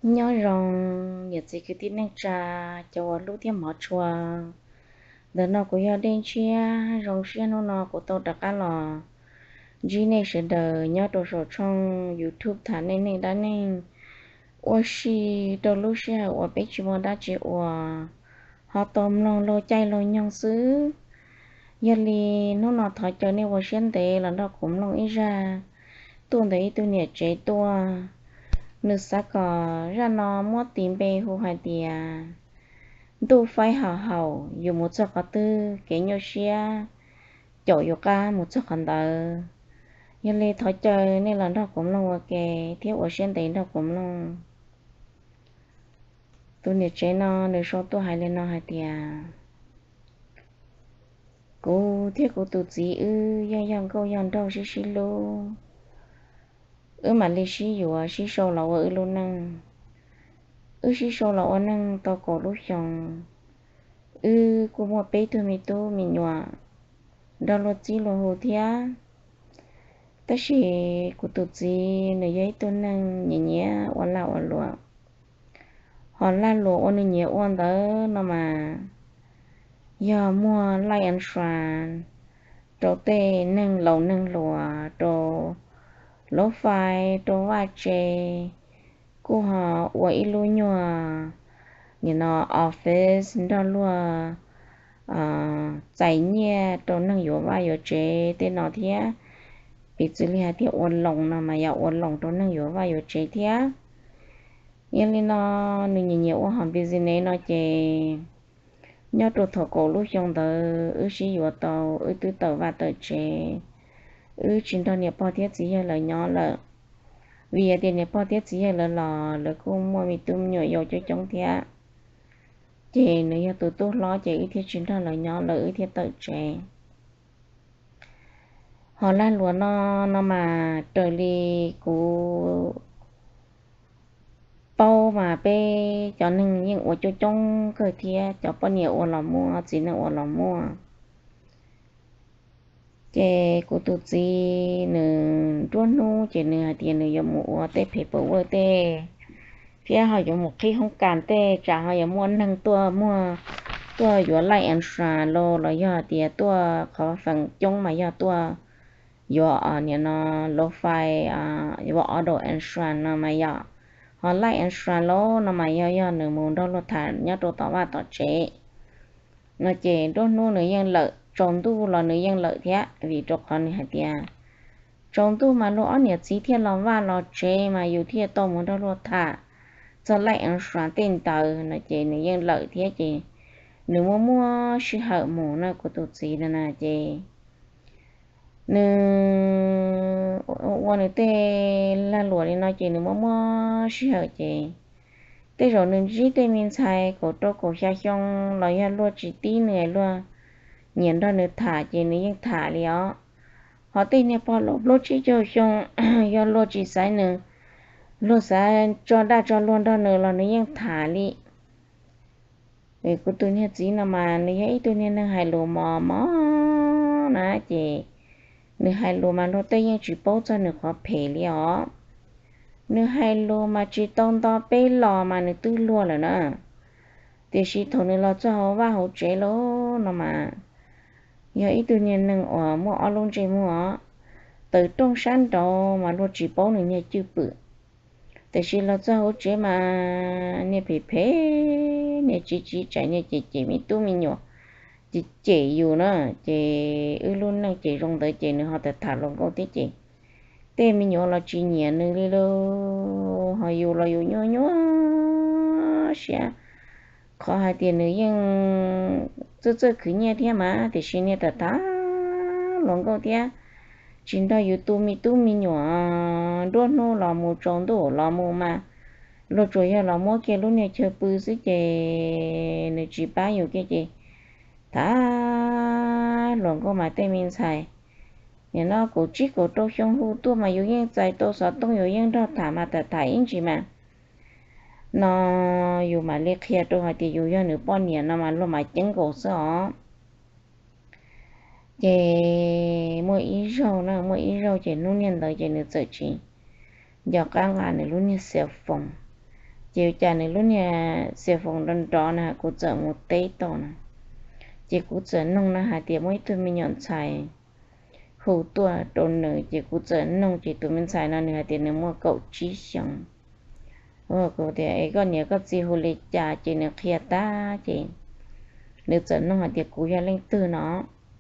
Nyob zoo niam txiv kwv tij neej tsa, cov uas hlub thiab hmov tshua. Ntawm no kuv yog Dej Ntshiab, zoo siab hnub no kuv tau rov qab los ntsib nej sawv daws nyob rau saum tshooj YouTube Tham Neej Neeg Dab Neeg. Ua si rau lub sij hawm uas peb tsis muaj dab tsi ua, ho tau mloog laug caij laug nyoog xwb. Yog li hnub no thov caw nej ua siab ntev los nrog kuv mloog ib zaj tuaj ntawm ib tug niam tsev tuaj. Nws xav kom zaj no muab tis npe hu hais tias ntuj faib haus haus, yus mus txog qhov twg kev nyuaj siab caum yus qab mus txog qhov ntawd. Yog li thov caw nej los nrog kuv mloog ua ke thiab ua siab ntev nrog kuv mloog. Tus niam tsev no nws sau tuaj hais li no hais tias, kuv thiab kuv tus txiv wb yeej yog nkauj yog nraug sib sib hlub, wb mam li sib yuav sib sau los ua wb lub neej. Wb sib sau los ua neej tau kaum lub xyoo, wb kuj muaj peb tug me tub me nyuam nrog luag txib luag hu thiab. Tab sis kuv tus txiv nws yog ib tug neeg nyiam nyiam ua lag ua luam, ho lag luam uas nws nyiam ua ntawd no mas yog muag life insurance rau tej neeg laus neeg hluas, rau lub fais, rau vaj tse, kuj ho ua ib lub nyuag nim no office nrog luag txais nyiaj rau neeg yuav vaj yuav tsev tej no thiab. Piv txwv li hais tias ua loos no mas yog ua loos rau neeg yuav vaj yuav tsev thiab. Yog li no nws nyiam nyiam ua hom business no ces nyob rau thaum kaum lub xyoo ntawd wb sib yuav tau, wb twb tawm vaj tawm tsev, wb tsis nrog niam pog thiab txiv yawg lawv nyob lawm. Vim hais tias niam pog thiab txiv yawg lawv los lawv kuj muaj me tub me nyuam yau coob coob thiab, ces nws yog tus tub hlob ces wb thiaj tsis nrog lawv nyob lawm, wb thiaj tawm tsev. Ho lag luam no, no mas raws li kuv paub mas peb cov neeg yeej ua coob coob kawg thiab, cov poj niam ua los muaj, txiv neej ua los muaj. Ces kuv tus txiv nws nruab hnub ces nws hais tias nws yuav mus ua tej paperwork tej, thiab ho yuav mus qhib hoob kas tej, tsam ho yuav muaj neeg tuaj muag, tuaj yuav life insurance los, los yog tias tuaj qhov feem coob mas yog tuaj yuav nim no lub fais, yuav auto insurance no mas yog, ho life insurance los no mas yog, yog nws mus nrog luag tham nyob rau tom vaj tom tsev no ces nruab hnub nws yeej lawm, tsaus ntuj los nws yeej lawm thiab, vim rau qhov nws hais tias tsaus ntuj mas luag ob niam txiv thiaj los vaj los tsev mas yus thiaj tau mus nrog luag tham txog life insurance tej ntawd no ces nws yeej lawm thiab ces nws muaj muaj sij hawm mus na kuv tus txiv no na ces nws ua nws tej lag luam li no ces nws muaj muaj sij hawm ces tej zaum nws ntsib tej me ntxhais kaum rau kaum xya xyoo los yog luag tsis tib nws, luag nyiam nrog nws tham ces nws yeej tham li os. Ho tej niag pog laus plaub tsib caug xyoo yog luag tsis xaiv nws, luag xav tso dag tso luag nrog nws los nws yeej tham li. Kuv tus niag txiv no mas nws yog ib tug niag neeg hais lus mos mos na ces nws hais lus mas luag tej yeej tsis paub txog nws qhov phem li os. Nws hais lus mas tsis tau nto peb los mas nws twb luag lawm na. Tiam sis thaum nws los txog hauv vaj hauv tsev lawm no mas yog ib tug niag neeg uas muaj ob lub ntsej muag os, tawm rooj sab nraud mas luag tsis paub nws niag cwj pwm. Tiam sis los txog hauv tsev mas niag phem phem, niag tsiv tsiv tsaim, niag cem cem me tub me nyuam, ces cem yus na, ces wb lub neej ces zoo ntawd ces nws ho tham tham hluas nkauj thiab ces tej me nyuam los tsis nyiam nws li lauj, ho yus los yus nyuaj nyuaj siab. Qhov hais tias nws yeej txawj txawj khwv nyiaj thiab mas tiam sis niag tham tham hluas nkauj thiab tsis nrog yus tu me tub me nyuam, nruab hnub los mus tsaus ntuj los mus mas luag tsuas yog los muab kiag lub niag chaw pw xwb ces nws tsis pab yus kiag ces tham hluas nkauj mas tej me ntxhais nim no kaum tsib kaum rau xyoo hu tuaj mas yus yeej txais tau xov tooj, yus yeej nrog tham mas tham tham ib ntsis mas no yus mam li qhia rau hais tias yus yog nws poj niam no mas luag mam ceeb nkaus xwb os. Ces muaj ib zaug na, muaj ib zaug ces hnub niag ntawd ces nws txawm tsis nco qab nqa nws lub niag cell phone, Ces ua cas nws lub niag xia foos nrov nrov na kuv txawm mus teb tau na. Ces kuv txawm noog no hais tias muaj ib tug me nyuam ntxhais hu tuaj rau nws, ces kuv txawm noog ces tus me ntxhais no nws hais tias nws muaj kaum tsib xyoos. Kuv tias es koj niam koj txiv hu li cas, ces nws qhia tag ces nws txawm noog hais tias kuv yog leej twg no.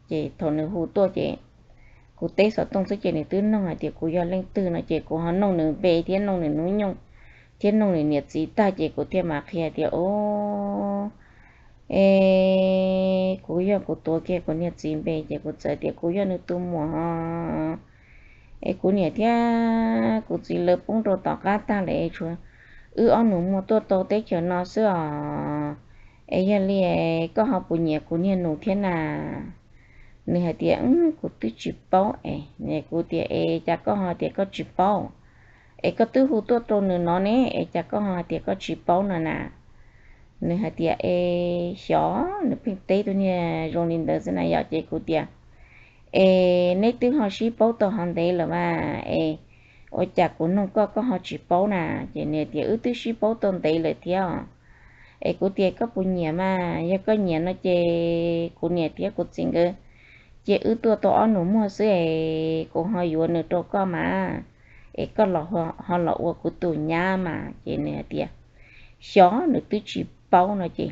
Ces thaum nws hu tuaj ces kuv teb xov tooj xwb ces nws twb noog hais tias kuv yog leej twg no, ces kuv ho noog nws npe thiab noog nws hnub nyoog thiab noog nws niam txiv tag ces kuv thiaj mam qhia tias o, es kuv yog, kuv tuav kiag kuv niag txiv npe ces kuv txawm tias kuv yog nws tus muam. Es kuv niam thiab kuv txiv lawv poob rau tom qab tag lawm, tshuav wb ob nus muag tuaj tau teb chaws no xwb os. Es yog li koj ho puas nyiam kuv niag nus thiab na? Nws hais tias kuv twb tsis paub es. Kuv tias es cas koj ho tias koj tsis paub? Es koj twb hu tuaj rau nws no ne, es cas koj ho hais tias koj tsis paub no na? Nws hais tias es xyov, nws pheej teb tus niag zoo li ntawd xwb na yom. Ces kuv tias es neb twb ho sib paub tau ho ntev lawm mas es ua cas kuv noog koj koj ho tsis paub na? Ces nws tias wb twb sib paub tau ntev lawm thiab. Es kuv tias koj puas nyiam mas, yog koj nyiam no ces kuv niam thiab kuv txiv nkawd cia wb tuaj tau ob nus muag xwb es kuv ho yuav nws rau koj mas, es koj ho los ua kuv tus nyab mas. Ces nws hais tias xyov, nws twb tsis paub no ces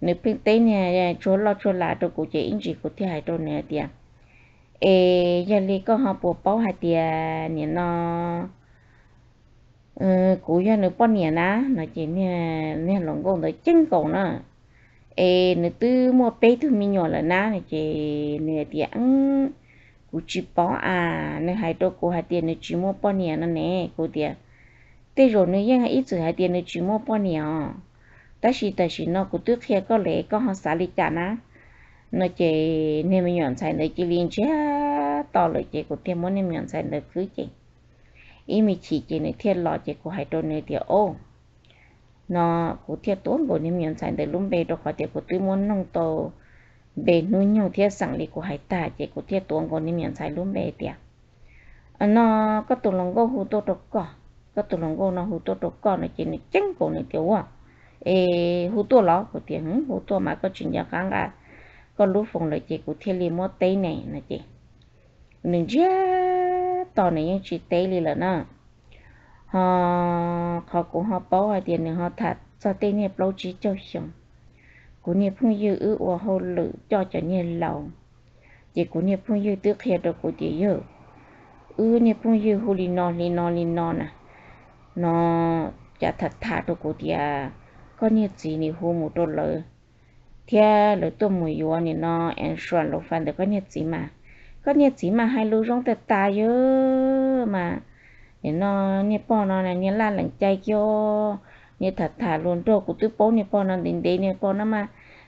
nws pheej teb niag tshuab loj tshuab las rau kuv ces ib ntsis kuv thiaj hais rau nws hais tias es yog li koj ho puas paub hais tias nim no kuv yog nws poj niam na no? Ces niag hluas nkauj ntawd ceeb nkaus na, es nws twb muaj peb tug me nyuam lawm na no. Ces nws hais tias kuv tsis paub a, nws hais rau kuv hais tias nws tsis muaj poj niam no ne. Kuv tias tej zaum nws yeej ib txwm hais tias nws tsis muaj poj niam os, tab sis tam sim no kuv twb qhia koj lawm, koj ho xav li cas na? No ces niag me nyuam ntxhais ntawd cia li ntsiag to lawm ces kuv thiaj muab niag me nyuam ntxhais ntawd khwb ces ib me chim ces nws thiaj los ces kuv hais rau nws tias o, no kuv thiaj tuav nkaus niag me nyuam ntxhais ntawd lub npe rau qhov tias kuv twb muab noog tau npe hnub nyoog thiab xeem li kuv hais tag ces kuv thiaj tuav nkaus niag me nyuam ntxhais lub npe tias no koj tus hluas nkauj hu tuaj rau koj, koj tus hluas nkauj no hu tuaj rau koj no. Ces nws ceeb nkaus nws tias ua, es hu tuaj los? Kuv tias hu tuaj mas koj tsis nco qab nqa koj lub foos lawm ces kuv thiaj li muab teb ne no. Ces nws ntsiag to nws yeej tsis teb li lawm na. Ho qhov kuv ho paub hais tias nws ho tham txog tej niag plaub tsib caug xyoo, kuv niag phooj ywg wb ua hauj lwm coj cov niag laus, ces kuv niag phooj ywg twb qhia rau kuv tias yawg, wb niag phooj ywg hu li no li no li no na, no cas tham tham rau kuv tias koj niag txiv nim hu mus rau lawv thiab lawv tuaj mus yuav nim no ansua lov fais ntawm koj niag txiv mas, koj niag txiv mas hais lus zoo tag tas yawg mas, nim no niag pog no niag laj lees cai kiag, niag tham tham luag nrog kuv twb paub niag pog no ntev ntev, niag pog no mas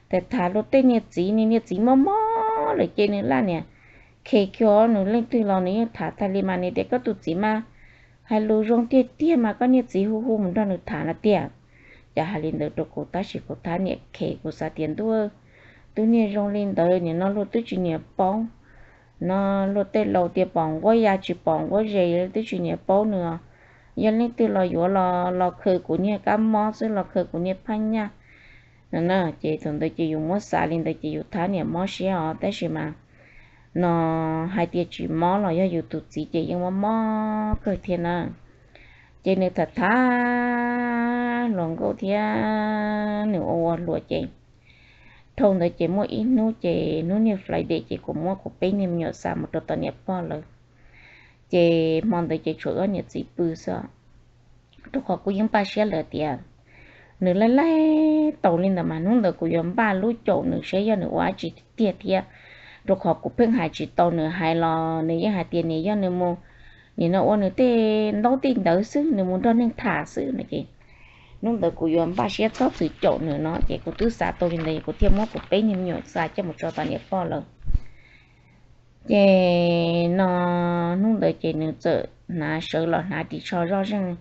tham tham luag tej niag txiv, niag txiv mob mob lawm ces nws laj niag khe kiag, nws leej twg los nws yeej tham tag li mas nws tias koj tus txiv mas hais lus zoo tiag tiag mas koj niag txiv hu hu mus nrog nws tham no tiag. Cas hais li ntawd rau kuv tab sis kuv thab niam khe, kuv xav tias ntuj, tus niag zoo li ntawd nim no luag twb tsis niam paub, no luag tej laus tias pom nquab ya tsis pom nquab zes, twb tsis niam paub nws, yog leej twg los yuav los los khaws kuv niag kab mob xwb, los khaws kuv niag phaj nyaj no na. Ces thaum ntawd ces yus muab xav li ntawd ces yus thab niam mob siab os, tab sis mas no hais tias tsis mob los yog yus tus txiv ces yeej mob mob kawg thiab na. Ces nws tham tham hluas nkauj thiab nws ua ua hluas ces dhau ntawd ces muaj ib hnub ces hnub niag Friday ces kuv muab kuv peb niag me nyuam xa mus rau tom niam pog lawv. Ces hmo ntawd ces tshuav wb niam txiv pw xwb, rau qhov kuv yeej npaj siab lawm tias nws laij laij tau li ntawd mas hnub ntawd kuv yuav npaj lub caum nws saib yog nws ua dab tsi tiag thiab, rau qhov kuv pheej hais tsis tau nws, hais los nws yeej hais tias nws yog nws mus, nim no ua nws tej ntaub tej ntawv xwb, nws mus nrog neeg tham xwb no. Ces hnub ntawd kuv yuav npaj siab txhob txwm caum nws no ces kuv twb xav tau li ntawd kuv thiaj muab kuv peb niag me nyuam xa coj mus tso tom niam pog lawv. Ces no hnub ntawd ces nws txawm hnav, sawv los hnav ris tsho zoj zeeg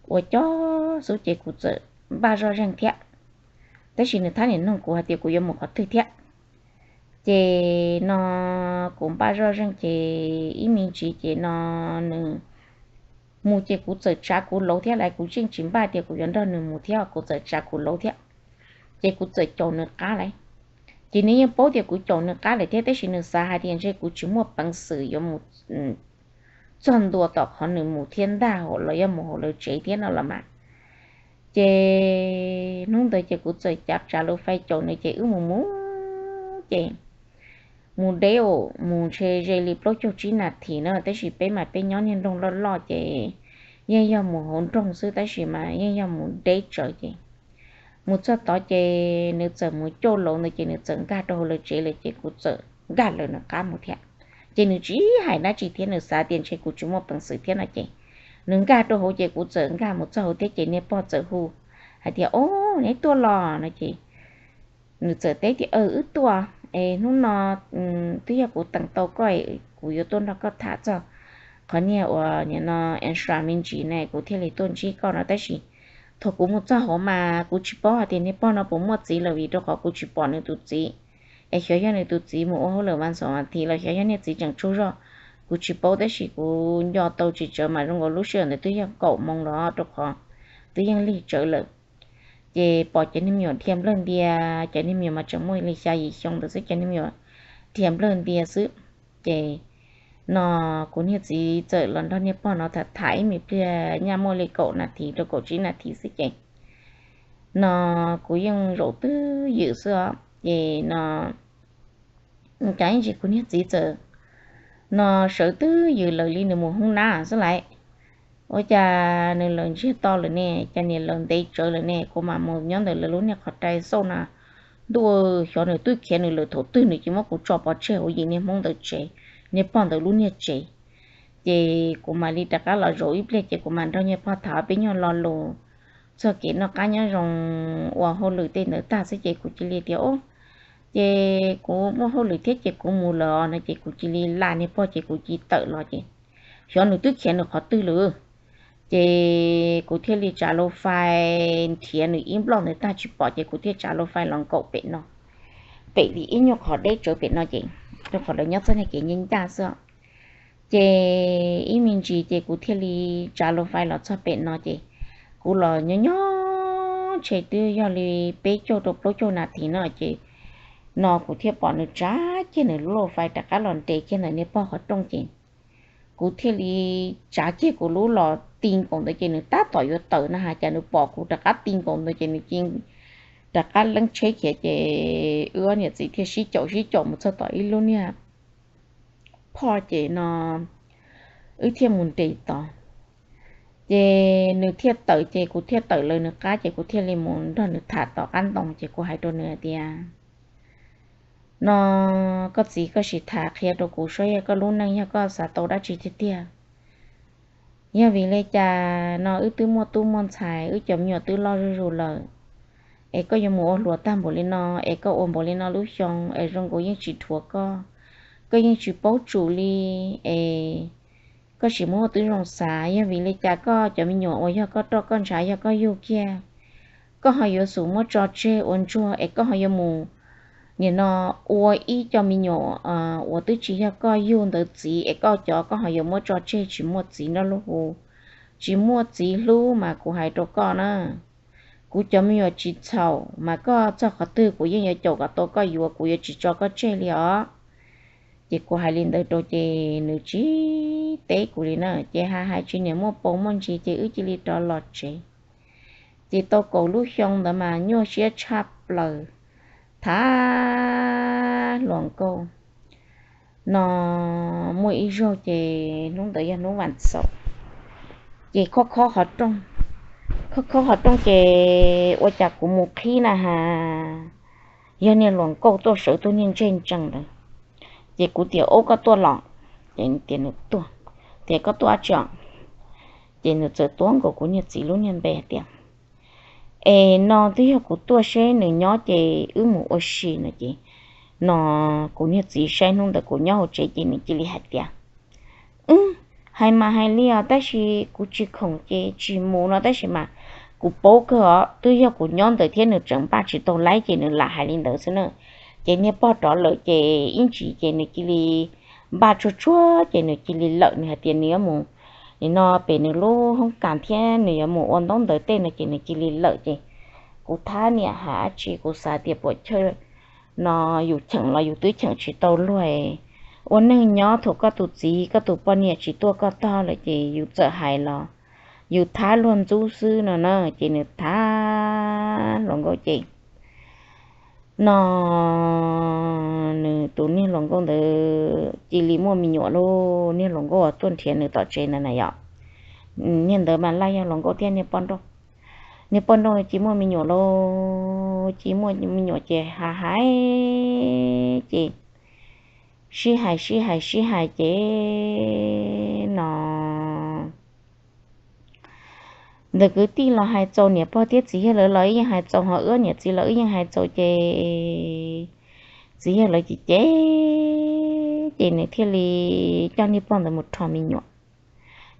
ua cov xub ces kuv txawm npaj zoj zeeg thiab, tab sis nws thab niam noog kuv hais tias kuv yuav mus qhov twg thiab. Ces no kuv npaj zoj zeeg ces ib me ntsis ces no nws mus ces kuv txawm tsav kuv lauv thiab lauj, kuv yeej tsis npaj tias kuv yuav nrog nws mus thiab, kuv txawm tsav kuv lauv thiab, ces kuv txawm caum nws qab lauj. Ces nws yeej paub tias kuv caum nws qab lawm thiab, tab sis nws xav hais tias ntshe kuv tsis muaj peev xwm yuav mus txog ntua tom qhov nws mus thiab ntag, los yog mus hauv lawv tsev thiab no los mas. Ces hnub ntawd ces kuv txawm cav tsav lauv fais caum nws ces wb mus mus ces mus deb mus ntshe ze li plaub caug tsib nas this na, tab sis peb mas peb nyob niag nroog loj loj ces yeej yog mus hauv nroog xwb, tab sis mas yeej yog mus deb tsawv ces mus txog tod ces nws txawm mus coj lauv ntawd ces nws txawm nkag rau hauv lawv tsev lawm ces kuv txawm nkag lawv nws qab mus thiab. Ces nws tsis hais dab tsi thiab, nws xav tias ntshe kuv tsis muaj peev xwm thiab no ces nws nkag rau hauv ces kuv txawm nkag mus txog hauv thiab ces niag pog txawm hu hais tias, Au, neb tuaj los? no ces nws txawm teb tias, Aw, wb tuaj es hnub no twb yog kuv teem tau koj, kuv yuav tuaj nrog koj tham txog qhov niag uas nim no answr me ntsis ne, kuv thiaj li tuaj ntsib koj no, tab sis thaum kuv mus txog hauv mas kuv tsis paub hais tias niag pog no puas muaj txiv lawm, vim rau qhov kuv tsis pom nws tus txiv, es xyov yog nws tus txiv mus ua hauj lwm vas xos mas thiv los xyov yog niag txiv tseem tsaug zog, kuv tsis paub, tab sis kuv nco tau tsis tsawv mas zoo nkaus lub sij hawm ntawd twb yog kaum moos los rau qhov twb yeej lig tsawv lawm. Ces pom cov niag me nyuam dhia nplawg ntia, cov niag me nyuam mas tseem muaj li xya yim xyoo ntawd xwb, cov niag me nyuam dhia nplawg ntia xwb. Ces no kuv niag txiv txawm los nrog niag pog no tham tham ib me pliag nyaj muaj li kaum nas this rau kaum tsib nas this xwb ces no kuv yeej zaum twj ywm xwb os. Ces no cas ib ntsis kuv niag txiv txawm no sawv twj ywm lawm li nws mus hoob nab xwb lauj. Ua cas nws lawv ntsiag to lawm ne, cas niam lawv ntev tsawv lawm ne, kuv mam mus nyob ntawm lawv lub niag qhov rai xauj na, ntuj, xyov nws twb khiav nws lawm thaum twg nws cia muab kuv tso pov tseg hauv yim niag hmoob ntawd tsev, niag pog ntawd lub niag tsev. Ces kuv mam li rov qab los zaum ib pliag ces kuv mam nrog niag pog tham peb nyuag lo lus txog kev noj qab nyob zoo, ua hauj lwm tej ntawd tag xwb ces kuv cia li tias, Au, ces kuv muaj hauj lwm thiab ces kuv mus lawm os no ces kuv cia li laj niag pog ces kuv cia li tawm los ces xyov nws twb khiav nws qhov twg lawm. Ces kuv thiaj li tsav lauv fais nrhiav nws ib nploj ntawd tag tsis pom ces kuv thiaj tsav lauv fais los nkaum pem no, pem li ib nyuag qhov deb tsawv pem no ces rau qhov lawv nyob txoj niag kev ncaj ncaj xwb. Ces ib me ntsis ces kuv thiaj li tsav lauv fais los txog pem no ces kuv los nyob nyob ntshe twb yog li peb caug rau plaub caug nas this no ces no kuv thiaj pom nws tsav kiag nws lub lauv fais rov qab los nres kiag ntawm niag pog qhov rooj ces kuv thiaj li tsav kiag kuv lub los ti nkaus ntawd ces nws tab tom yuav tawm na has cas nws pom kuv rov qab ti nkaus ntawd ces nws cia rov qab leeb tsheb khiav ces wb ob niam txiv thiaj sib caum sib caum mus txog tom ib lub niag phoj ces no wb thiaj mus nres tod. Ces nws thiaj tawm ces kuv thiaj tawm lawv nws qab ces kuv thiaj li mus nrog nws tham tom qab ntoo ces kuv hais rau nws hais tias, No koj txiv, koj sim tham qhia rau kuv saib yog koj lub neej yog koj xav tau dab tsi tiag tiag. Yog vim li cas no wb twb muaj tub muaj ntxhais, wb cov me nyuam twb loj zuj zus lawm, es koj yuav mus ua hluas tag npaum li no, es koj ua npaum li no lub xyoo es zoo nkaus yeej tsis dhuav koj, koj yeej tsis paub tsum li, es koj sim muab ua tib zoo xav, yog vim li cas koj cov me nyuam uas yog koj roj koj ntshav yog koj yug kiag, koj ho yuav xub muab tso tseg ua ntsuag es koj ho yuav mus nim no ua ib co me nyuam uas twb tsis yog koj yug ntawd txiv es koj cov koj ho yuav muab tso tseg tsis muaj txiv nrog lub hu, tsis muaj txiv hlub mas kuv hais rau koj na, kuv cov me nyuam tsis txhaum mas koj txog qhov twg kuv yeej yuav caum kom tau koj yuav, kuv yuav tsis tso koj tseg li os. Ces kuv hais li ntawd rau ces nws tsis teb kuv li na, ces hais hais tsis niam muaj paus muaj ntsis ces wb cia li rov los tsev. Ces tau kaum lub xyoo ntawd mas nyuaj siab tshaj plaws, tham hluas nkauj no. Muaj ib zaug ces hnub ntawd yog hnub vas xaum, ces khob khob qhov rooj, khob khob qhov rooj ces ua cas kuv mus qhib na has yog niag hluas nkauj tuaj sawv tuaj niag ntseg ntsees ntawd. Ces kuv tias, Ub, koj tuaj los? Ces tias nws tuaj. Tias, Koj tuaj dab tsi os? Ces nws txawm tuav nkaus kuv niag txiv lub niag npe hais tias, Es no twb yog kuv tuaj seb nws nyob ces wb mus ua si no ces, no kuv niag txiv saib hnub ntawd kuv nyob hauv tsev ces nws cia li hais tias, Wb, hais mas hais li os, tab sis kuv tsis khoom ces tsis mus no, tab sis mas kuv paub kawg os, twb yog kuv nyob ntawd thiab nws tseem npaj tsis tau laib ces nws lam hais li ntawd xwb na. Ces niag pog rov lawm ces ib ntsis ces nws cia li npaj tsuag tsuag ces nws cia li lawm, nws hais tias nws yuav mus nim no pem nws lub hoob kas thiab nws yuav mus ua ntaub ntawv tej no ces nws cia li lawm ces kuv thab niam hais dab tsi kuv xav tias puas chawj no yus cheem los yus twb cheem tsis tau luag. Ua neej nyob thaum koj tus txiv koj tus poj niam tsis tuaj koj tog lawm ces yus txawm hais los yus thab luag ntxub xwb no na ces nws thab hluas nkauj ces no nws tus niag hluas nkauj ntawd cia li muaj me nyuam lauj. Niag hluas nkauj uas tuaj nrhiav nws tom tsev ntawd na yom, niag ntawd mas laj yog hluas nkauj thiab niag poj nrauj. Niag poj nrauj cia muaj me nyuam lauj, cia muaj me nyuam ces hais hais ces sib hais sib hais sib hais ces no ntawm kwv tij los hais txaus, niam pog thiab txiv yawg lawv los wb yeej hais txaus, ho wb niam txiv los wb yeej hais txaus ces txiv yawg lawv ces cem ces nws thiaj li coj niag pog ntawd mus rho me nyuam.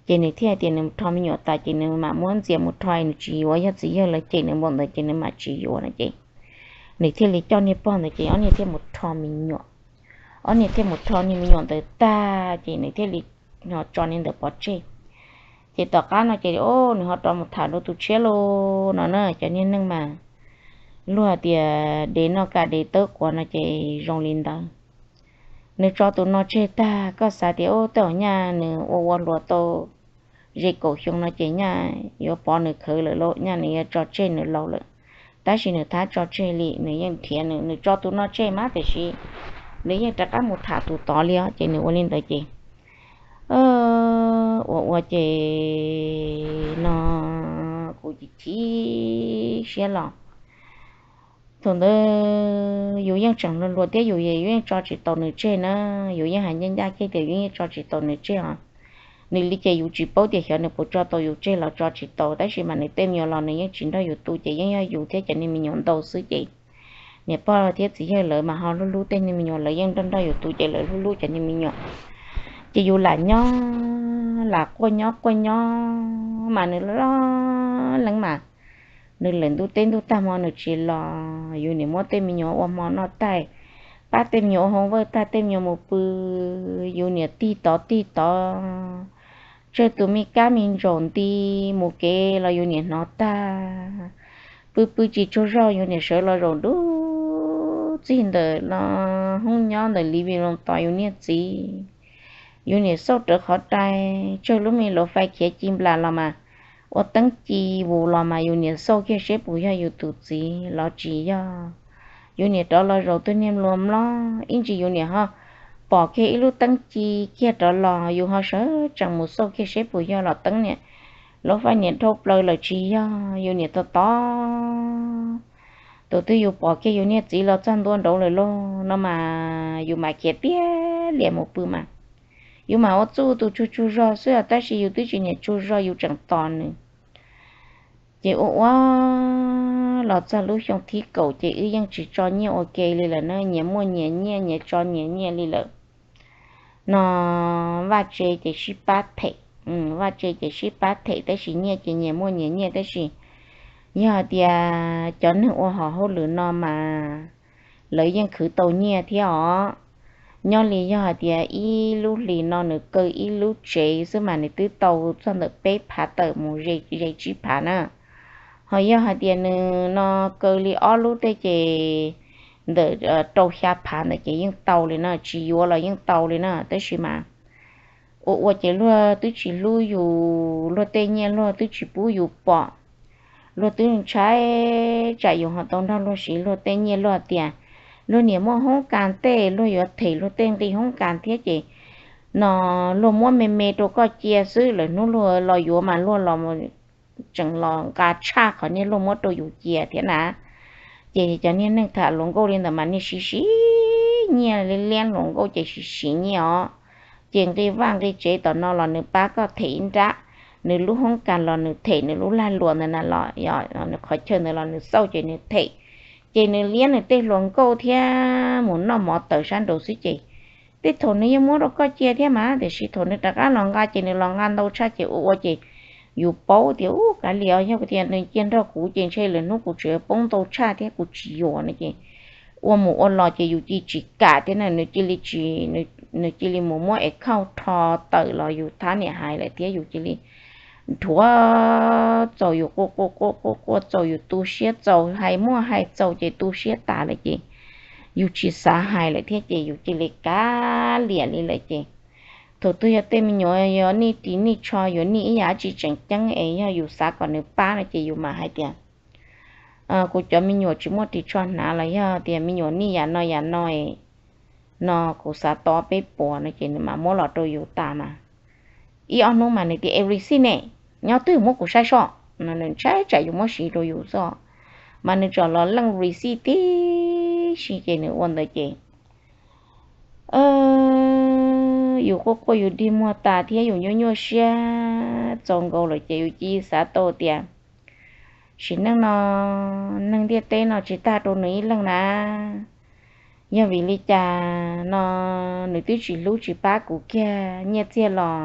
Ces nws thiaj hais tias nws mus rho me nyuam tas ces nws mam muab ntxias mus rho, nws tsis yuav, yog txiv yawg lawv cem nws npaum ntawd ces nws mam tsis yuav no ces nws thiaj li coj niag pog ntawd ces ob niag thiaj mus rho me nyuam. Ob niag thiaj mus rho niag me nyuam ntawd tag ces nws thiaj li tso niag ntawd pov tseg. Ces tom qab no ces nws ho rov mus tham dua tus tshiab lauj no na. Cov niag neej mas luag tias dev noj kaj dev tawb quav no ces zoo li ntawd. Nws tso tus no tseg tag koj xav tias ub tej zaum nyaj nws ua ua hluas tau ze kaum xyoo no ces nyaj yuav pov nws khawv lawm lauj, nyaj nws yuav tso tseg nws laus lawm. Tab sis nws thab tso tseg li, nws yeej nrhiav nws, nws tso tus no tseg mas tiam sis nws yeej rov qab mus tham tus tod li os. Ces nws ua li ntawd ces ua ua ces no kuv chim chim siab los thaum ntawd yus yeej tseem hluas hluas thiab yus yeej tso tsis tau nws tseg na. Yus yeej hais ncaj ncaj kiag tias yus yeej tso tsis tau nws tseg os. Nws li ces yus tsis paub tias xyov nws puas tso tau yus tseg los tso tsis tau, tab sis mas nws tej me nyuam los nws yeej tsis nrog yus tu ces yeej yog yus thiab cov niag me nyuam ntau xwb ces niam pog thiab txiv yawg lawv mas ho hlub hlub tej niag me nyuam, lawv yeej nrog nrog yus tu ces lawv hlub hlub cov niag me nyuam. Ces yus lam nyob lam quaj nyob quaj nyob mas nws loj leeb mas nws lawm ntuj teb ntuj tag hmo nws tsis los, yus niam muab tej me nyuam ua hmo noj tag, pab tej me nyuam ua hoo vawj tag tej me nyuam mus pw, yus niam tig tod tig tod tsawg tus me kab me ntsaum nti mus kev los yus niam hnov tag. Pw pw tsis tsaug zog yus niam sawv los zaum dub txig ntawm no hoob nyob ntawm living room tos yus niag txiv. Yus niam xauj rawv qhov rai, tsawg lub me luv fais khiav ci nplas los mas, ua teeb ci vus los mas yus niam xauj kiag seb puas yog yus tus txiv los tsis yog. Yus niam rov los zaum tus niag nplua mlob ib ntsis yus niam ho pom kiag ib lub teeb ci kiag rov los yus ho sawv tsees mus xauj kiag seb puas yog los teeb niam luv fais niam dhau plaws lawm tsis yog yus niam tos tos. Tus twg yus pom kiag yus niag txiv los txog ntua nraud lawm lauj no mas yus mam khiav tiag lias mus pw mas yus mam ua txuj tus tsaug tsaug zog xwb tab sis yus twb tsis niam tsaug zog yus tseem tos nws. Ces ua ua los txog lub xyoo thib kaum ces wb yeej tsis tso nyiaj ua ke li lawm na, nyias muaj nyias nyiaj nyias tso nyias nyiaj li lawm. No vaj tse ces sib pab them, vaj tse ces sib pab them tab sis nyiaj ces nyias muaj nyias nyiaj tab sis yog hais tias cov neeg ua hom hauj lwm no mas lawv yeej khwv tau nyiaj thiab os. Nyob li yog hais tias ib lub hlis no nws kaw ib lub tsev xwb mas nws twb tau txog ntawm peb phav tawm mus ze tsib phav na. Ho yog hais tias nws no kaw li ob lub tej ces ntawm rau xya phav ntawd ces yeej tau li na, tsis yuav los yeej tau li na. Tab sis mas ua ua ces luag twb tsis hlub yus, luag tej nyiaj luag twb tsis pub yus pom, luag twb ntshai tsam yus ho tau nrog luag siv luag tej nyiaj. Luag tias luag niam muaj hoob kas tej luag yuav them luag tej nqi hoob kas thiab ces no luag muab me me rau koj cia xwb, lawm hnub luag los yuav mas luag los tseem los nqa tshaj qhov niag luag muab rau yus cia thiab na. Ces cov niag neeg tham hluas nkauj li ntawd mas niag siv siv nyiaj, liab hluas nkauj ces siv siv nyiaj os. Ces nqi vaj nqi tsev tom no los nws pab koj them ib nrab, nws lub hoob kas los nws them, nws lub lag luam ntawd na los yog nws qhov chaw ntawd los nws xauj ces nws them. Ces nws liab nws tej hluas nkauj thiab mus noj mov tawm sab nraud xwb ces tej thaum nws yeej muab rau koj cia thiab mas tiam sis thaum nws rov qab los nqa ces nws los nqa ntau tshaj ces ua ua ces yus paub tias ub kav liam os, yog tias nws cia nrog kuv ces ntshe lwm hnub kuv tseem poob ntau tshaj thiab kuv tsis yuav no ces ua mus ua los ces yus cia tsis kam thiab na, nws cia li tsis, nws nws cia li mus muab es khauj rho tawm los yus thab niam hais lawm thiab yus cia li dhuav txaus yus quaj quaj quaj quaj quaj txaus yus tu siab txaus hais muaj hais txaus ces tu siab tas lawm ces yus tsis xav hais lawm thiab ces yus cia li kav liam li lawm ces thaum twg yog tej me nyuam yog nij ris nij tsho yuav nij ib yam tsis tseem ceeb es yog yus xav kom nws pab no ces yus mam hais tias kuv cov me nyuam tsis muaj ris tsho hnav los yog tias me nyuam nij yam no yam no no kuv xav tau peb puas no ces nws mam muab los rau yus tas mas ib ob hnub mas nws tias e receipt ne, nyob twg muab kuv saib soj no nws ntshai tsam yuav muab siv rau yus xwb mas nws tsom los leej receipt tib si ces nws ua ntawd ces yus quaj quaj yus dig muag tas thiab yus nyuaj nyuaj siab txaus nkaus lawm ces yus cia li xav tau tias sim neej no neeg ntiaj teb no tsis tag rau nws ib leeg na. Yog vim li cas no nws twb tsis hlub tsis pab kuv kiag, nyiaj txiag los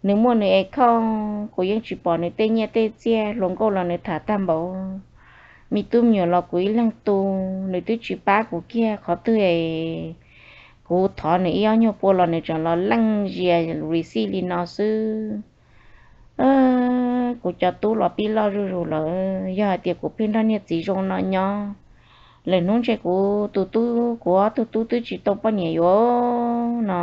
nws muaj nws account, kuv yeej tsis pom nws tej nyiaj tej txiag, hluas nkauj los nws tham tag npaum, me tub me nyuam los kuv ib leeg tu, nws twb tsis pab kuv kiag qhov twg es kuv thov nws ib ob nyuag pua los nws tseem los leej zia receipt li no xwb. Kuv cov tub los pib loj zuj zus lawm, yog hais tias kuv pheej nrog niag txiv zoo no nyob, lwm hnub ntshe kuv tus tub, kuv ob tug tub twb tsis tau poj niam yuav no,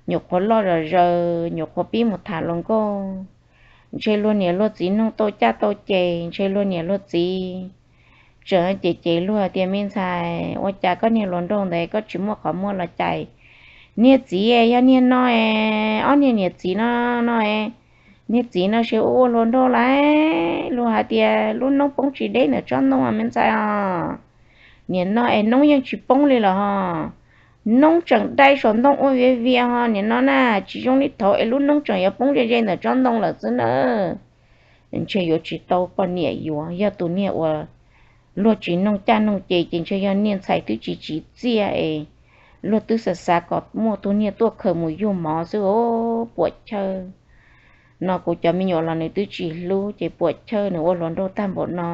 nyuam qhuav loj zom zaws nyuam qhuav pib mus tham hluas nkauj, ntshe luag niam luag txiv nug tau caj tau ces ntshe luag niam luag txiv tseem cem cem luag tias me ntxhais ua cas koj niag hluas nraug ntawd koj tsis muaj qhov muag los cais niag txiv, yog niag no es ob niag niam txiv no no es niag txiv no sib ua ua hluas nraug lawm, luag hais tias lub noob poob tsis deb ntawm tsob ntoo me ntxhais os. Niam no es noob yeej tsis poob li los ho, noob tseem dai saum ntoo ua viav vias ho, niam no na tsis zoo li thaud es lub noob tseem yuav poob ze ze ntawm tsob ntoo lawm xwb na. Ntshe yuav tsis tau poj niam yuav, yog tus niag uas luag tsis noog caj noog ces ces ntshe yog niag ntxhais twb tsis tsim txiaj es luag twb xav xav kom muaj tus niag tuaj khaws mus yug mov xwb os, puam chawj. No kuv cov me nyuam los nws twb tsis hlub ces puam chawj, nws ua hluas nraug tag npaum no,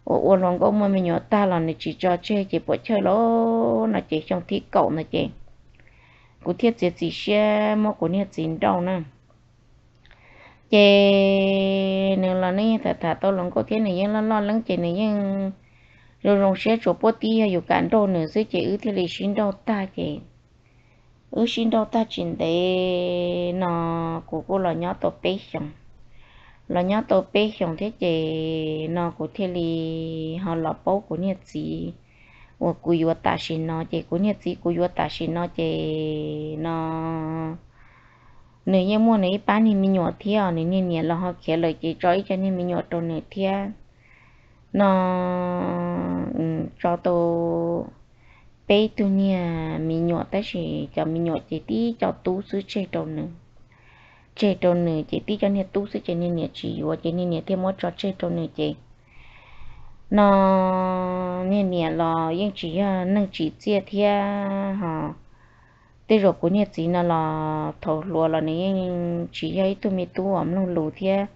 ua ua hluas nkauj muaj me nyuam tag los nws tsis tso tseg ces puam chawj los no ces xyoo thib kaum ntawd ces kuv thiaj txiav txim siab muab kuv niag txiv nrauj na. Ces nws los nws yeej tham tham tau hluas nkauj thiab nws yeej loj loj leeb ces nws yeej zoo zoo siab, tsuas puab tib yog yus kam nrauj nws xwb ces wb thiaj li sib nrauj tag ces wb sib nrauj tag tsis ntev no kuv kuj los nyob tau peb xyoos. Los nyob tau peb xyoos thiab ces no kuv thiaj li ho los paub kuv niag txiv uas kuv yuav tam sim no ces kuv niag txiv kuv yuav tam sim no ces no nws yeej muaj nws ib pab niag me nyuam thiab, nws niag niam los ho khiav lawm ces tso ib co niag me nyuam rau nws thiab. No tso tau peb tug niag me nyuam tab sis cov me nyuam ces tib co tub xwb tseg rau nws. Tseg rau nws ces tib co niag tub xwb ces niag niam tsis yuav ces niag niam thiaj muab tso tseg rau nws ces no niag niam los yeej tsis yog neeg tsim txiaj thiab ho. Tej zaum kuv niag txiv no los thaum hluas los nws yeej tsis yog ib tug me tub uas mloog lus thiab.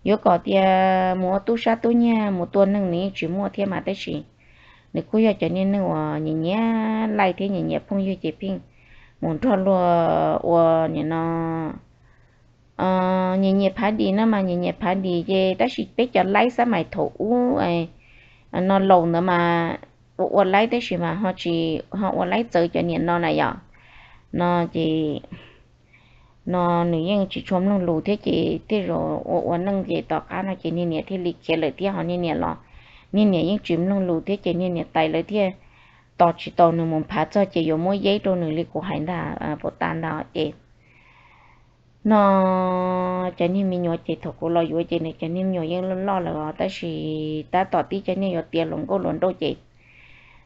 Yuav kom tias mus ua tub sab tub nyiag mus tua neeg nws yeej tsis muaj thiab mas tab sis nws kuj yog cov niag neeg uas nyiam nyiam laij thiab nyiam nyiam phooj ywg ces pheej mus nrog luag ua nim no nyiam nyiam phav dis no mas nyiam nyiam phav dis ces tab sis peb cov laib xab mais thaum ub no laus ntawd mas ua ua laib tab sis mas ho tsis ho ua laib txawv cov niam no na yom. No ces no nws yeej tsis tshua mloog lus thiab ces tej zaum ua ua neej ces tom qab no ces niag niam thiaj li khiav lawm thiab ho niag niam los niag niam yeej tsis mloog lus thiab ces niag niam tais lawv thiaj tos tsis tau nws mus phav txog ces yuav muab yeb rau nws li kuv hais ntag puas tas ntag ces no cov niag me nyuam ces thaum kuv los yuav ces nws cov niag me nyuam yeej loj loj lawm os tab sis tab tom tib cov niag yuav tiav hluas nkauj hluas nraug ces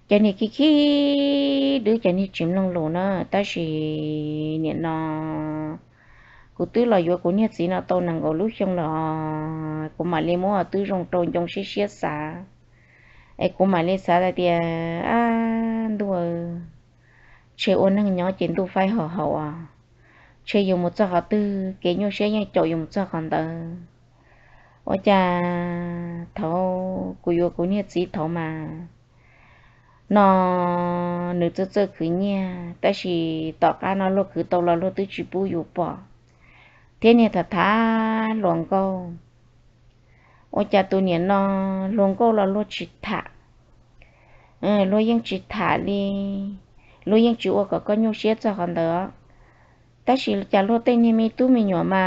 cov niag khib khib dwb cov niag tsis mloog lus na tab sis nim no kuv twb los yuav kuv niag txiv no tau nees nkaum lub xyoo lawm os kuv mam li muab twb zoo rau ncoo siab siab xav es kuv mam li xav hais tias ab ntuj, ntshe ua neeg nyob ces ntuj faib haum haum os, ntshe yus mus txog qhov twg kev nyuaj siab yeej caum yus mus txog qhov ntawd. Ua cas thaum kuv yuav kuv niag txiv thaud mas no nws txawj txawj khwv nyiaj, tab sis tom qab no luag khwv tau los luag twb tsis pub yus pom, thiab niag tham tham hluas nkauj. Ua cas tus niam no hluas nkauj los luag tsis tham, luag yeej tsis tham li, luag yeej tsis ua kom koj nyuaj siab txog qhov ntawd. Tab sis cas luag tej niag me tub me nyuam mas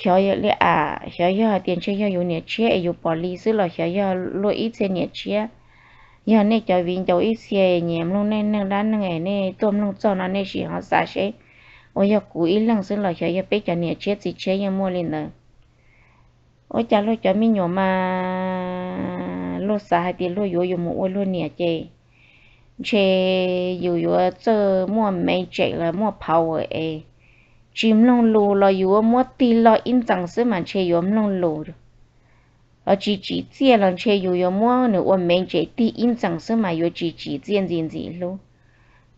xyov li a, xyov yog hais tias ntshe yog yus niam tshiab es yus pom li xwb los xyov yog luag ib txhia niam tshiab. Yog nej cov viv ncaus ib txhia nyiam mloog neej neeg dab neeg es nej tuaj mloog txog no nej sim ho xav seb, ua yog kuv ib leeg xwb los xyov yog peb cov niam tshiab txiv tshiab yeej muaj li ntawd. Ua cas luag cov me nyuam mas luag xav hais tias luag yuav yus mus ua luag niam ces ntshe yus yuav txawj muaj mev tsem los muaj power es tsis mloog lus los yus yuav muab tig log ib ntxees xwb mas ntshe yuav mloog lus. Ho tsis tsim txiaj los ntshe yus yuav muab nws ua mev tsem tig ib ntxees xwb mas yuav tsis tsim txiaj ntxim ntxim hlub.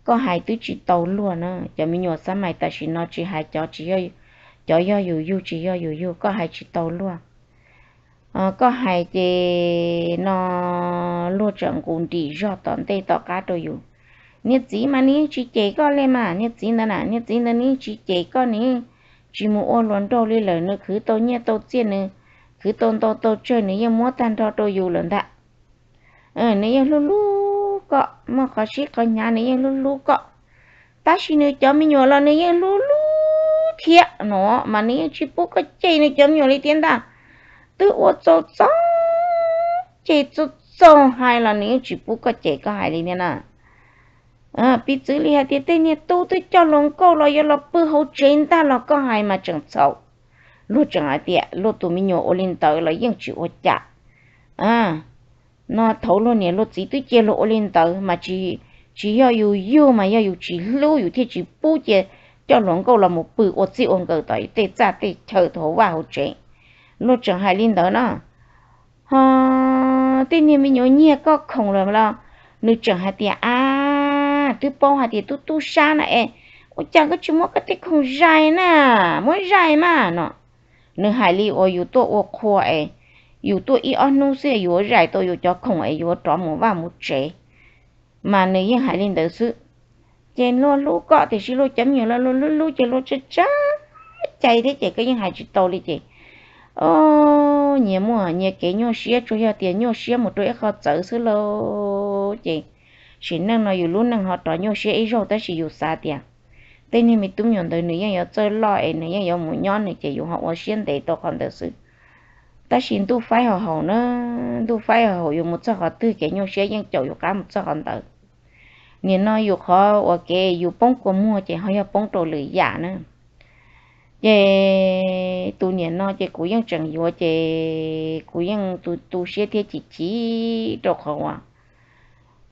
Koj hais twb tsis tau luag na, cov me nyuam xab mais tam sim no tsis hais cov, cov yog yus yug tsis yog yus yug, koj hais tsis tau luag. Koj hais ces no luag tseem nqus nrim zog tom ntej tom qab rau yus. Niag txiv mas nws yeej tsis cem koj li mas, niag txiv ntawd na, niag txiv ntawd nws yeej tsis cem koj, nws yeej tsis mus ua hluas nraug li lawm, nws khwv tau nyiaj tau txiaj, nws khwv tau ntau tau tsawg nws yeej muab tag nrho rau yus lawm ntag. Nws yeej hlub hlub koj, muaj qhov sib qhov hnyav nws yeej hlub hlub koj, tab sis nws cov me nyuam los nws yeej hlub hlub thiab no mas nws yeej tsis pub koj cem nws cov me nyuam li thiab ntag. Twb ua txaus txaus cem txaus txaus hais los nws yeej tsis pub koj cem koj hais li thiab na. Piv txwv li hais tias tej niag tub twb coj hluas nkauj los yuav los pw hauv tsev ntag los koj hais mas tseem txhaum. Luag tseem hais tias luag tus me nyuam ua li ntawd los yeej tsis ua cas. No thaum luag niam luag txiv twb cia luag ua li ntawd mas tsis yog yus yug mas yog yus tsis hlub yus thiaj tsis pub cia coj hluas nkauj los mus pw ua txij ua nkawm tom tej txaj tej chaw hauv vaj hauv tsev. Luag tseem hais li ntawd no. Ho tej niag me nyuam nyiag koj khoom lawm los nws tseem hais tias, a, twb paub hais tias tub tub sab no es, ua cas koj tsis muab koj tej khoom zais na, muab zais mas no. Nws hais li uas yus tuaj ua qhua es, yus tuaj ib ob hnub xwb yus yuav zais tau yus cov khoom es yus yuav rov mus vaj mus tsev, mas nws yeej hais li ntawd xwb. Ces luag hlub koj tiam sis luag cov me nyuam los luag hlub hlub ces luag tsab tsab cai thiab ces koj yeej hais tsis tau li ces, o, nyias muaj nyias kev nyuaj siab, tsuas yog tias nyuaj siab mus rau ib qho txawv xwb lauj. Ces sim neej no yus lub neej ho rov nyuaj siab ib zaug tab sis yus xav tias tej niag me tub me nyuam ntawd nws yeej yuav txawj loj es nws yeej yuav mus nyob nws ces yus ho ua siab ntev tau qhov ntawd xwb. Tab sis ntuj faib haus haus na, ntuj faib haus haus yus mus txog qhov twg kev nyuaj siab yeej caum yus qab mus txog qhov ntawd. Nim no yus qhov uas kev yus poob kua muag ces ho yog poob rau lwm yam na. Ces tus niam no ces kuv yeej tseem yuav ces kuv yeej tu tu siab thiab chim chim rau qhov uas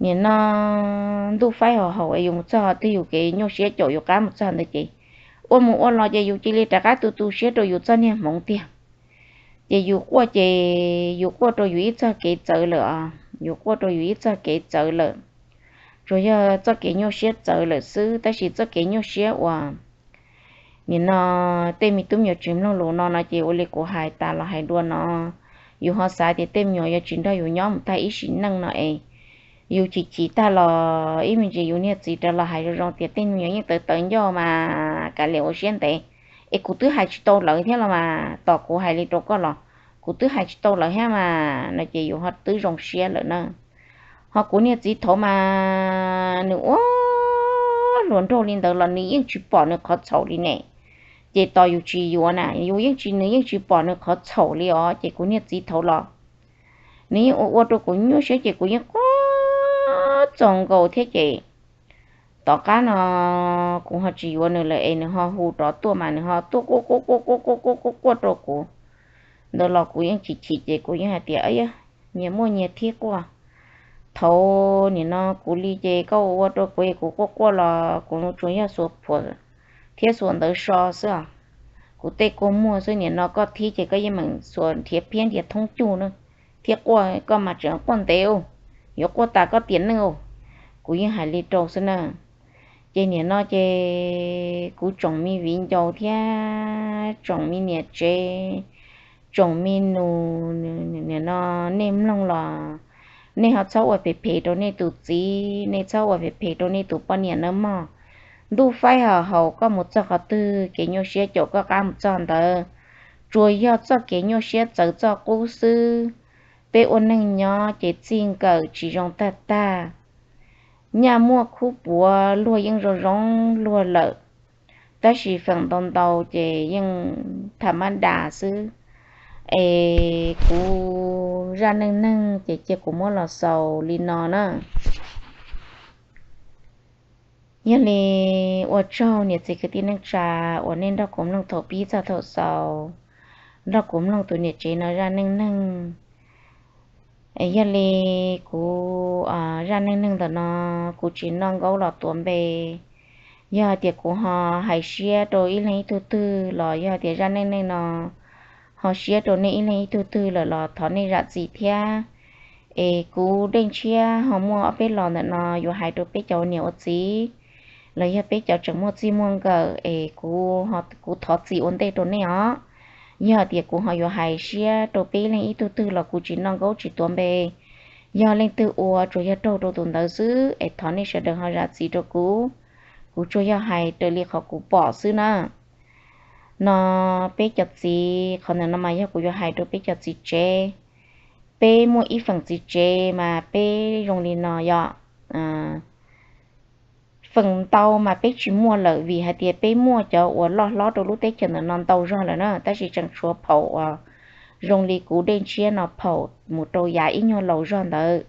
nim no ntuj faib haus haus es yus mus txog qhov twg yus kev nyuaj siab caum yus qab mus txog ntawd ces ua mus ua los ces yus cia li rov qab tu tu siab rau yus txoj niag hmoov tiag. Ces yus quaj ces yus quaj rau yus ib txoj kev txawv lawm os, yus quaj rau yus ib txoj kev txawv lawm. Tsuas yog txoj kev nyuaj siab txawv lawm xwb tab sis txoj kev nyuaj siab uas nim no tej me tub me nyuam tsis mloog lus no no ces ua li kuv hais tas los hais dua no, yus ho xav tias tej me nyuam yuav tsis nrog yus nyob mus tag ib sim neej no es yus chim chim tag los ib me ntsis yus niag txiv rov los hais zoo zoo tias tej me nyuam yeej tawv tawv ncauj mas kav liam ua siab ntev, es kuv twb hais tsis tau lawv thiab los mas, tos kuv hais li rau koj los kuv twb hais tsis tau lawv thiab mas no ces yus ho twb zoo siab lawm na. Ho kuv niag txiv thaud mas nws ua hluas nraug li ntawd los nws yeej tsis pom nws qhov txhaum li ne. Ces tos yus tsis yuav na yus yeej tsis, nws yeej tsis pom nws qhov txhaum li os. Ces kuv niag txiv thaud los nws yeej ua ua rau kuv nyuaj siab ces kuv yeej quaj txaus nkaus thiab ces tom qab no kuv ho tsis yuav nws lawm es nws ho hu rov tuaj mas nws ho tuaj quaj quaj quaj quaj quaj quaj quaj quaj rau kuv ntawd los kuv yeej chim chim ces kuv yeej hais tias, nyias muaj nyias thib quaj. Thaud nim no kuv li ces koj ua ua rau kuv es kuv quaj quaj los kuv tsuas yog xuas phuam thiab xuas ntawv so xwb os. Kuv tej kua muag xwb, nim no koj thib ces koj yeej meem xuas nrhiav phiab nrhiav thoob cug na, thiab quaj koj mas tseem quaj ntev ua, yuav quaj tas koj tiam neej ua. Kuv yeej hais li rau xwb na. Ces nim no ces kuv tsoom me viv ncaus thiab tsoom me niam tsev, tsoom me nus, nim no nej mloog los Nej ho txhob ua phem phem rau nej tus txiv, nej txhob ua phem phem rau nej tus poj niam nawb mog. Ntuj faib hav haus, koj mus txog qhov twg kev nyuaj siab caum koj qab mus txog ntawd. Tsuas yog txoj kev nyuaj siab txawv txoj qub xwb. Peb ua neej nyob ces txij nkawm tsis zoo tag tag. Nyaj muaj khub puav luag yeej zoo zoo luag lawm, tab sis feem ntau ntau ces yeej tham mab das xwb. Es kuv zaj neej neeg ces cia kuv muab los xaus li no na. Yog li ua tsaug niam txiv kwv tij neej tsa uas nej nrog kuv mloog thaum pib txog thaum xaus, nrog kuv mloog tus niam tsev no zaj neej neeg. Yog li kuv zaj neej neeg ntawm no kuv tsis noj nkaub los tuav npe. Yog hais tias kuv ho hais siab rau ib leeg ib tug twg los yog hais tias zaj neej neeg no ho siab rau nej ib leeg ib tug twg lawm los thov nej zam txim thiab. Es kuv Dej Ntshiab ho muaj ob peb los ntawm no yuav hais rau peb cov ua niam ua txiv los yog peb cov tseem muaj txij muaj nkawm es kuv thov txim ua ntej rau nej os. Yog hais tias kuv ho yuav hais siab rau peb ib leeg ib tug twg los kuv tsis noj nkaub tsis tuav npe. Yog leej twg ua tsuas yog raug rau tus ntawd xwb es thov nej sawv daws ho zam txim rau kuv. Kuv tsuas yog hais raws li qhov kuv pom xwb na. No peb cov txiv, qhov ntawm no mas yog kuv yuav hais rau peb cov txiv tsev. Peb muaj ib feem txiv tsev mas peb zoo li no yom. Feem ntau mas peb tsis muaj lawm vim hais tias peb muaj cov uas loj hlob rau lub teb chaws ntawm no ntau zog lawm na, tab sis tseem tshuav phaum uas zoo li kuv Dej Ntshiab no phaum mus rau yav ib nyuag laus zog ntawd.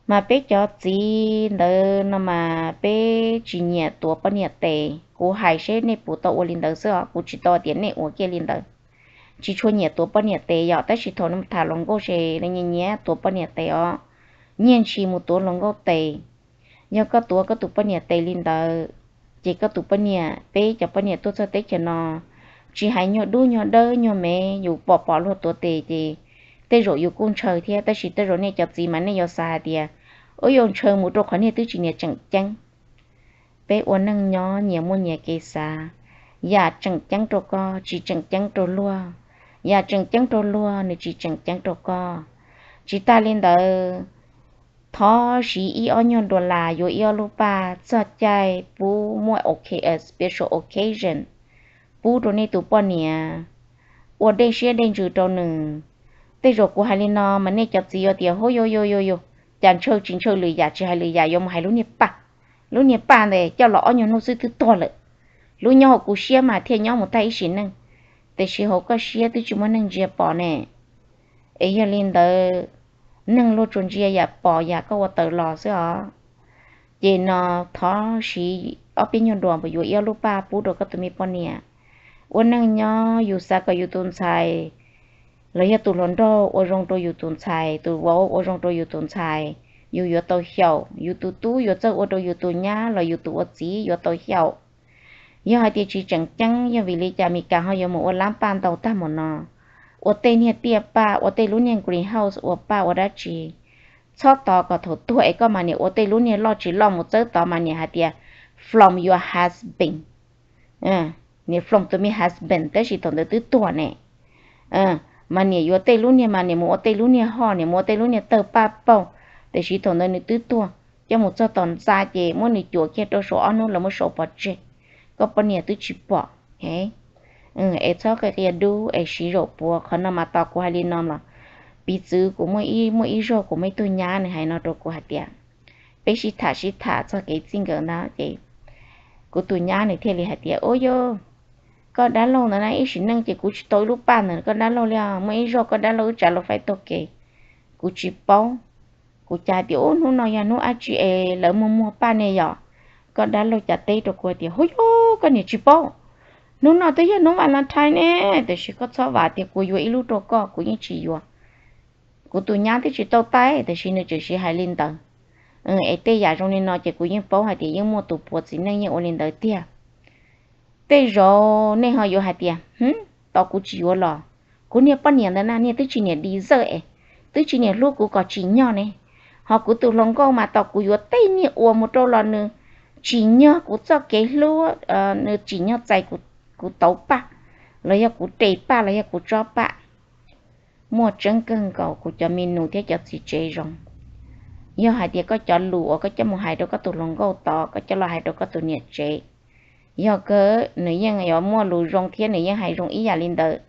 Mas peb cov txiv ntawd no mas peb tsis nyiam tuav poj niam tes. Kuv hais seb nej puas tau ua li ntawd xwb os, kuv tsis tau tias nej ua kiag li ntawd. Tsis tshua nyiam tuav poj niam tes yom, tab sis thaum tham hluas nkauj ces nyiam nyiam tuav poj niam tes os. Nyiaj ntshis mus tuav hluas nkauj tes. Yog koj tuav koj tus poj niam tes li ntawd, ces koj tus poj niam, peb cov poj niam tuaj txog teb chaws no, tsis hais nyuag dub nyuag dawb nyuag me, yus pom pom luag tuav tes ces tej zaum yus kuj ntshaw thiab, tab sis tej zaum nej cov txiv mas nej yuav xav hais tias, ua yus ntshaw mus rau qhov niag twb tsis niag tseem ceeb. Peb ua neej nyob nyias muaj nyias kev xav, yam tseem ceeb rau koj tsis tseem ceeb rau luag, yam tseem ceeb rau luag nws tsis tseem ceeb rau koj. Tsis tas li ntawd, thov siv ib ob nyuag dollar yuav ib ob lub paj txog caij pub muaj special occasion pub rau nej tus poj niam. Ua dej siab dej ntsws rau nws. Tej zaum kuv hais li no mas nej cov txiv yuav tias, hu, yuav yuav yuav yuav, cas ntshaw tsis ntshaw lwm yam, tsis hais lwm yam yuav mus hais lub niag paj. Lub niag paj ntawd coj los ob nyuag hnub xwb twb tuag lawm. Lub nyob hauv kuv siab mas thiaj nyob mus tag ib sim neej, tiam sis hauv koj siab twb tsis muaj neeg ntsia pom ne. Es yog li ntawd, neeg luag tsuas ntsia yam pom yam koj ua tawm los xwb os. Ces no thov siv ob peb nyuag dollar yuav ib ob lub paj pub rau koj tus me poj niam. Ua neej nyob yus xav kom yus tus ntxhais los yog tus hluas nraug ua zoo rau yus tus ntxhais, tus vauv ua zoo rau yus tus ntxhais, yus yuav tau xyaum. Yus tus tub yuav txawj ua rau yus tus nyab los yus tus ua txiv yuav tau xyaum. Yog hais tias tsis tseem ceeb, yog vim li cas Meskas ho yuav mus ua lab paj ntau tag mus no, ua tej niag tiaj paj, ua tej lub niag greenhouse ua paj ua dab tsi? Txhob tos kom thaum tuag es koj mas niam ua tej lub niag loj tsis loj mus txawb tod mas niam hais tias from your husband, niam from tus me husband, tab sis thaum ntawd twb tuag ne. Mas niam yuav tej lub niag mas niam mus ua tej lub niag hoj, niam mus ua tej lub niag tawg paj pauj, tiam sis thaum ntawd nws twb tuag. Coj mus txog tom ntxa ces muab nws cuam kiag rau saum ob hnub los muab sau pov tseg, koj poj niam twb tsis pom. Es txhob qia qia dub es siv zaum puav. Qhov no mas tos kuv hais li no los, piv txwv kuv muaj ib zaug kuv muaj ib tug nyab nws hais no rau kuv hais tias, peb sib tham sib tham txog kev txij nkawm ntawd ces kuv tus nyab nws thiaj li hais tias, ua yog koj dab laug ntawd na, ib sim neej ces kuv tsis tau ib lub paj ntawm koj dab laug li os. Muaj ib zaug koj dab laug wb tsav lus faib taug kev, kuv tsis paub. Kuv cas hais tias, ub, hnub no yog hnub dab tsi es lawv muag muag paj ne yom? Koj dab laug cas teb rau kuv hais tias, hu yog koj niam tsis paub, hnub no twb yog hnub Valentine ne, tiam sis koj txhob vam tias kuv yuav ib lub rau koj, kuv yeej tsis yuav. Kuv tus nyab twb tsis tau taij tiam sis nws tseem siv hais li ntawd. Es tej yam zoo li no ces kuv yeej paub hais tias yeej muaj tus puav txiv neej yeej ua li ntawd tiag. Tej zaum nej ho yuav hais tias, hm, tos kuv tsis yuav los? Kuv niag poj niam ntawd na niag twb tsis niam deserve es, twb tsis niam hlub kuv kom tsim nyog ne. Ho kuv tus hluas nkauj mas tos kuv yuav tej niag uas mus rau los nws tsim nyog kuv txoj kev hlub, nws tsim nyog txais kuv tauv paj, los yog kuv res paj los yog kuv tsob paj. muaj tseeb kawg nkaus, kuv cov me nus thiab cov txiv tsev zoo. Yog hais tias koj cov lus uas koj coj mus hais rau koj tus hluas nkauj tod, koj coj los hais rau koj tus niam tsev, yog kawg nws yeej yuav muaj lus zoo thiab nws yeej hais zoo ib yam li ntawd.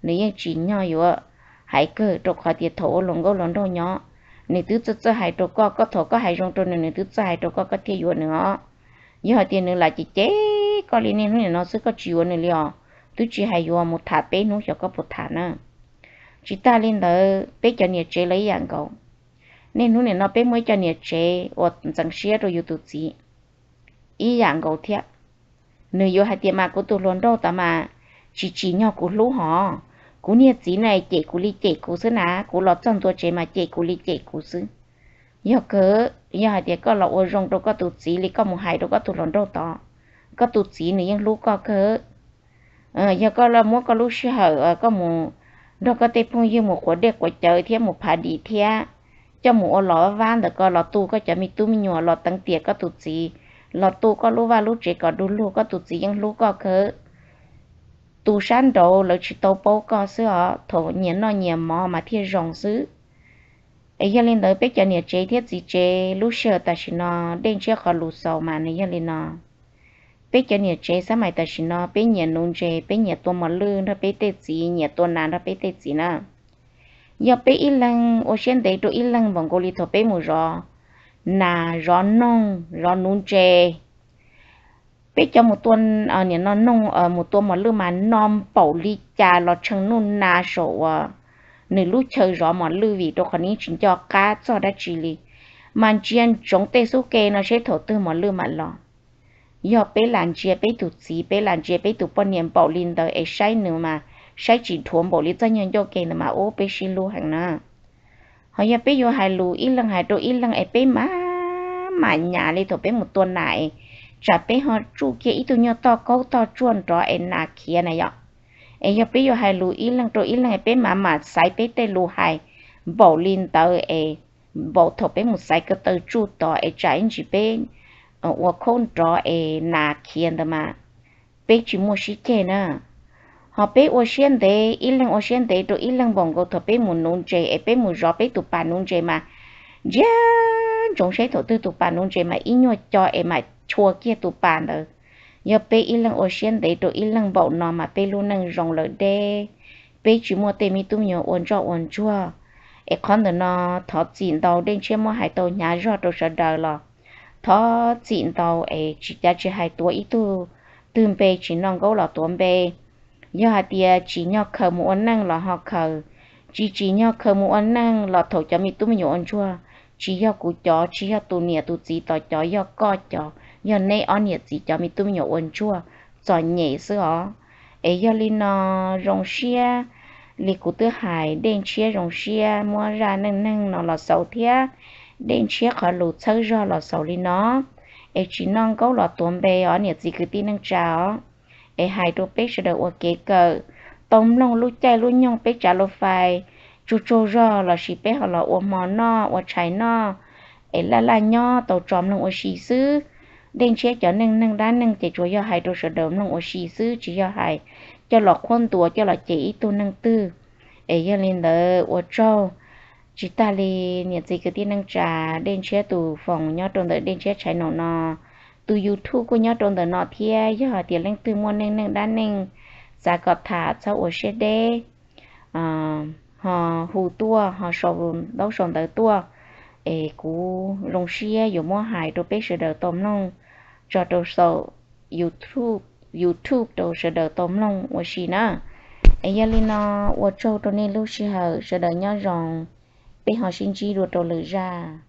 Nws yeej tsim nyog yuav hais kawg, rau qhov tias thaum ua hluas nkauj hluas nraug nyob, nws twb txawj txawj hais rau koj, koj thaum koj hais zoo rau nws, nws twb txawj hais rau koj, koj thiaj yuav nws os. Yog hais tias nws lam cem cem koj li niaj hnub nim no xwb, koj tsis yuav nws li os, twb tsis hais yuav, mus tham peb hnub xyov koj puas tham na. Tsis tas li ntawd, peb cov niam tsev los ib yam nkaus. Niaj hnub nim no peb muaj ib co niam tsev uas ntxeev siab rau yus tus txiv ib yam nkaus thiab. Nws yuav hais tias mas kuv tus hluas nraug tod mas tsis tsim nyog kuv hlub hos, kuv niag txiv na cem kuv li cem kuv xwb na, kuv los txog ntua tsev mas cem kuv li cem kuv xwb. Yog kawg, yog hais tias koj los ua zoo rau koj tus txiv li koj mus hais rau koj tus hluas nraug tod, koj tus txiv nws yeej hlub koj kawg. Yog koj muab koj lub sij hawm koj mus nrog koj tej phooj ywg mus quav dej quav cawv thiab mus phav dim thiab coj mus ua los vab ntawm koj, los tu koj cov me tub me nyuam, los teev tiam koj tus txiv, los tu koj lub vaj lub tsev kom du lug, koj tus txiv yeej hlub koj kawg. Tus sab nraud lawv tsis tau paub koj xwb os, thaum nyias noj nyias mov mas thiaj zoo xwb. Es yog li ntawd peb cov niam tsev thiab txiv tsev lub sij hawm tam sim no, Dej Ntshiab qhov lus xaus mas nws yog li no. Peb cov niam tsev xab mais tam sim no peb nyias nuv ntses, peb nyias tua mos lwj nrog peb tej txiv, nyias tua nas nrog peb tej txiv na. Yog peb ib leeg ua siab ntev rau ib leeg npaum nkaus li thaum peb mus zov nas, zov noog, zov nuv ntses. Peb cov mus tua, nim no noog, mus tua mos lwj mas no npaum li cas los tshee nuj nas saum uas nws lub chaw zov mos lwj vim rau qhov nws tsis nco qab txog dab tsi li, mas ntsia ntsoov tej xub ke no seb thaum twg mos lwj mam los. Yog peb lam ntsia peb tus txiv, peb lam ntsia peb tus poj niam npaum li ntawd es saib nws mas saib tsis dhuav npaum li txoj nyuag ncauj ke ntawd mas ub peb sib hlub heev na. Ho yog peb yuav hais lus ib leeg hais rau ib leeg es peb mam mam nyas li thaum peb mus tua nas es tsam peb ho tsuj kiag ib tug nyuag toj kaub toj tsuag nrov es nas khiav na yom. Es yog peb yuav hais lus ib leeg rau ib leeg es peb mam mam xaiv peb tej lus hais npaum li ntawd es npaum thaum peb mus xaiv ko taw tsuj tod es tsam ib ntsis peb ua khaub nrov es nas khiav ntawd mas peb tsis muaj sib ceg na. Ho peb ua siab ntev, ib leeg ua siab ntev rau ib leeg npaum nkaus thaum peb mus nuv ntses es peb mus zov peb tus pas nuv ntses mas ntsia ntsoov seb thaum twg tus pas nuv ntses mas ib nyuag co es mam chua kiag tus pas ntawd. Yog peb ib leeg ua siab ntev rau ib leeg npaum no mas peb lub neej zoo lawm deb, peb tsis muaj tej me tub me nyuam ua ntsoj ua ntsuag. Es qhov ntawm no thov txim ntau, Dej Ntshiab muab hais tau hnyav zog rau sawv daws los thov txim ntau es tsis cav tsis hais tuav ib tug twg npe, tsis noj nkaub los tuav npe. Yog hais tias tsim nyog khaws mus ua neej los ho khaws, tsis tsim nyog khaws mus ua neej los thaum cov me tub me nyuam ua ntsuag, tsis yog kuv cov, tsis yog tus niam tus txiv tod cov, yog koj cov, yog neb ob niam txiv cov me tub me nyuam ua ntsuag txom nyem xwb os. Es yog li no zoo siab li kuv twb hais, Dej Ntshiab zoo siab muab zaj neej neeg no los xaus thiab Dej Ntshiab qhov lus txhawb zog los xaus li no. Es tsis noj nkaub los tuav npe os niam txiv kwv tij neej tsa os. Es hais rau peb sawv daws ua kev kawm, tau mloog lub caij lub nyoog peb tsav lus fais tsaug tsaug zog lossis peb ho los ua hmo noj ua tshais noj es laj laj nyob tau tso mloog ua si xwb. Dej Ntshiab cov neej neeg dab neeg ces tsuas yog hais rau sawv daws mloog ua si xwb, tsis yog hais coj los qhuab ntuas coj los cem ib tug neeg twg. Es yog li ntawd ua tsaug. Tsis tas li niam txiv kwv tij neej tsa, Dej Ntshiab tus foom nyob rau ntawm Dej Ntshiab channel no, tus YouTube kuj nyob rau ntawm no thiab. Yog hais tias leej twg muaj neej neeg dab neeg xav kom tham txhob ua siab deb, ho hu tuaj ho sau ntaub sau ntawv tuaj, es kuv zoo siab yuav muab hais rau peb sawv daws tau mloog tso rau saum YouTube, YouTube rau sawv daws tau mloog ua si na. Es yog li no ua tsaug rau nej lub sij hawm, sawv daws nyob zoo, peb ho sib ntsib dua rau lwm zaj.